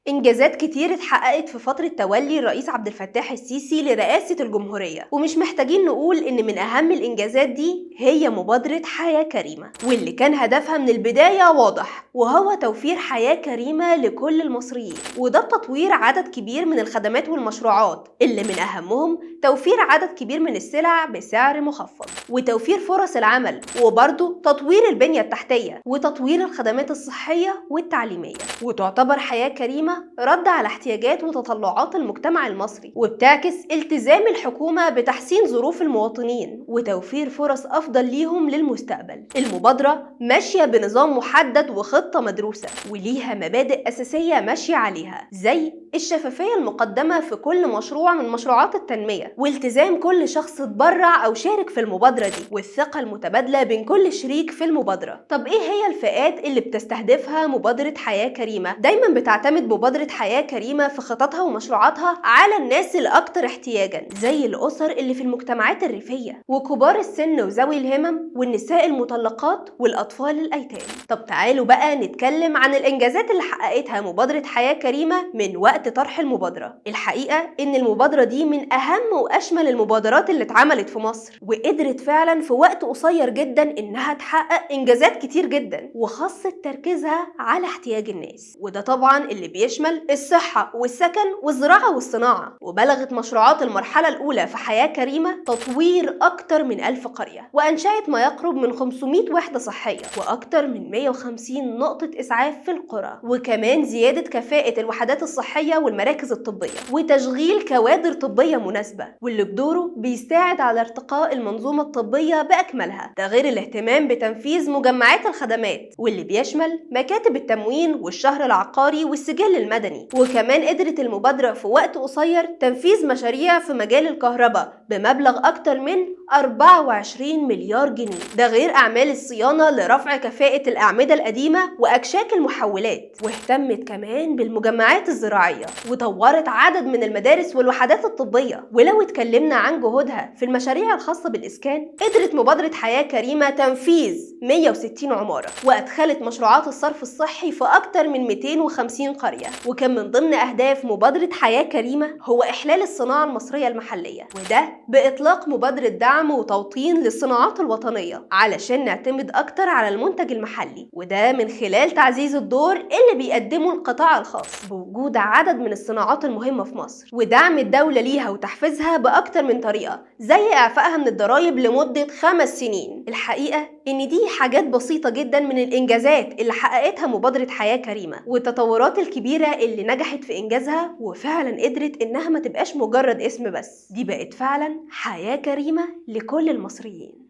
إنجازات كتير اتحققت في فترة تولي الرئيس عبد الفتاح السيسي لرئاسة الجمهورية، ومش محتاجين نقول إن من أهم الإنجازات دي هي مبادرة حياة كريمة، واللي كان هدفها من البداية واضح، وهو توفير حياة كريمة لكل المصريين، وده بتطوير عدد كبير من الخدمات والمشروعات اللي من أهمهم توفير عدد كبير من السلع بسعر مخفض، وتوفير فرص العمل، وبرضه تطوير البنية التحتية، وتطوير الخدمات الصحية والتعليمية. وتعتبر حياة كريمة رد على احتياجات وتطلعات المجتمع المصري، وبتعكس التزام الحكومة بتحسين ظروف المواطنين وتوفير فرص أفضل ليهم للمستقبل. المبادرة ماشية بنظام محدد وخطة مدروسة، وليها مبادئ أساسية ماشية عليها، زي الشفافية المقدمة في كل مشروع من مشروعات التنمية، والتزام كل شخص اتبرع أو شارك في المبادرة دي، والثقة المتبادلة بين كل شريك في المبادرة. طب إيه هي الفئات اللي بتستهدفها مبادرة حياة كريمة؟ دايما بتعتمد مبادرة حياة كريمة في خططها ومشروعاتها على الناس الأكثر احتياجا، زي الأسر اللي في المجتمعات الريفية، وكبار السن وذوي الهمم، والنساء المطلقات، والأطفال الأيتام. طب تعالوا بقى نتكلم عن الإنجازات اللي حققتها مبادرة حياة كريمة من وقت طرح المبادرة. الحقيقة إن المبادرة دي من أهم وأشمل المبادرات اللي اتعملت في مصر، وقدرت فعلا في وقت قصير جدا إنها تحقق إنجازات كتير جدا، وخاصة تركيزها على احتياج الناس، وده طبعا اللي بيشمل الصحة والسكن والزراعة والصناعة. وبلغت مشروعات المرحلة الأولى في حياة كريمة تطوير أكتر من 1000 قرية، وأنشأت ما يقرب من 500 وحدة صحية، وأكتر من 150 نقطة إسعاف في القرى، وكمان زيادة كفاءة الوحدات الصحية والمراكز الطبية، وتشغيل كوادر طبية مناسبة، واللي بدوره بيساعد على ارتقاء المنظومة الطبية بأكملها. ده غير الاهتمام بتنفيذ مجمعات الخدمات، واللي بيشمل مكاتب التموين والشهر العقاري والسجل المدني. وكمان قدرت المبادرة في وقت قصير تنفيذ مشاريع في مجال الكهرباء بمبلغ أكتر من 24 مليار جنيه، ده غير أعمال الصيانة لرفع كفاءة الأعمدة القديمة وأكشاك المحولات. واهتمت كمان بالمجمعات الزراعية، وطورت عدد من المدارس والوحدات الطبية. ولو اتكلمنا عن جهودها في المشاريع الخاصة بالإسكان، قدرت مبادرة حياة كريمة تنفيذ 160 عمارة، وأدخلت مشروعات الصرف الصحي في أكتر من 250 قرية. وكان من ضمن أهداف مبادرة حياة كريمة هو إحلال الصناعة المصرية المحلية، وده بإطلاق مبادرة دعم وتوطين للصناعات الوطنية علشان نعتمد أكتر على المنتج المحلي، وده من خلال تعزيز الدور اللي بيقدمه القطاع الخاص بوجود عدد من الصناعات المهمة في مصر، ودعم الدولة ليها وتحفيزها بأكتر من طريقة، زي إعفائها من الضرائب لمدة 5 سنين. الحقيقة إن دي حاجات بسيطة جدا من الإنجازات اللي حققتها مبادرة حياة كريمة، والتطورات الكبيرة اللي نجحت في إنجازها، وفعلا قدرت إنها ما تبقاش مجرد اسم بس، دي بقت فعلا حياة كريمة لكل المصريين.